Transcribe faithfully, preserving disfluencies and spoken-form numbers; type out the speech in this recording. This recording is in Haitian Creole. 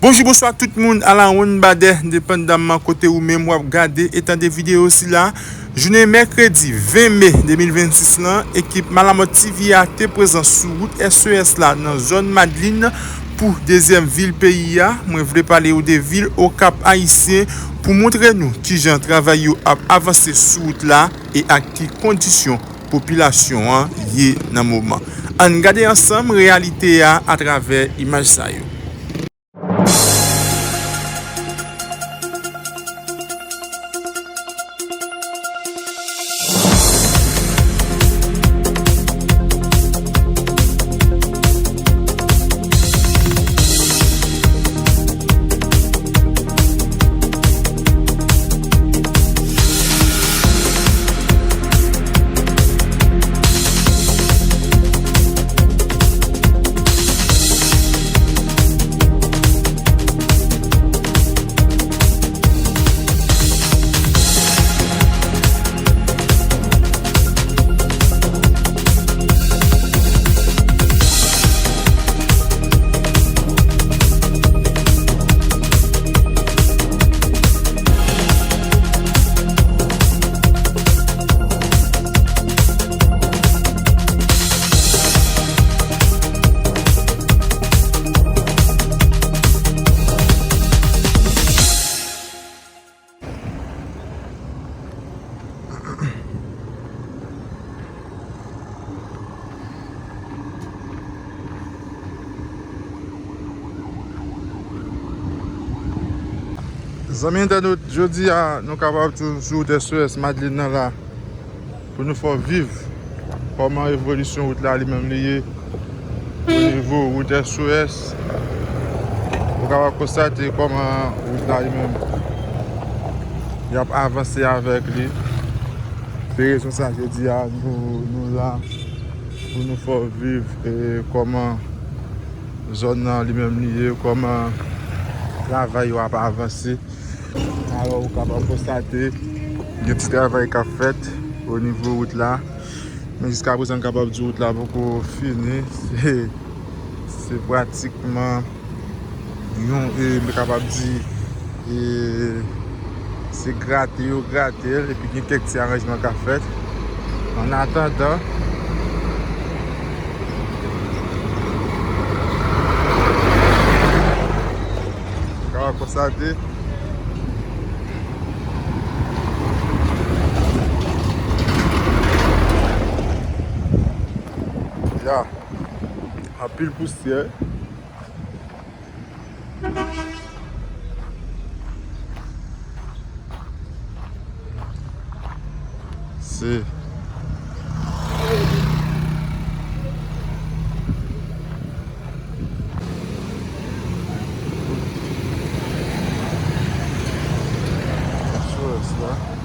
Bonjou, bonswa tout moun, alawonnbadè, depandamman kote ou menm w ap gade e tande videyo sila. Jounen mèkredi ven me de mil vennsis lan, ekip Malamòt T V a te prezan sou wout S E S la nan zòn Madlin pou dezyèm vil peyi a. Mwen vle pale w de vil Okap Ayisyen pou montre nou kijan travay yo ap avanse sou wout la e ak ki kondisyon popilasyon an ye nan moman. Ann gade ansanm reyalite a atravè imaj sa yo. Zanmi entènot, jodi a nou kapab toujou sou wout S O S Madlin nan la pou nou fè w viv kòman evolisyon wout la li menm li ye o nivo wout S O S. Ou kapab konstate kòman wout la li menm y ap avanse avèk li. Se rezon sa jodi a nou, nou la pou nou fè w viv e kòman zòn nan li menm li ye, kòman travay yo ap avanse. Alò, ou kapab konstate gen ti travay k ap fèt o nivo wout la. Men jiska prezan, n kapab di wout la poko fini. Se, se pratikman yon, e, m kapab di, e, se grate yo grate l, epi gen kèk ti aranjman k ap fèt. An atandan, ou kapab konstate, ya, anpil pousyè. Se S O S la.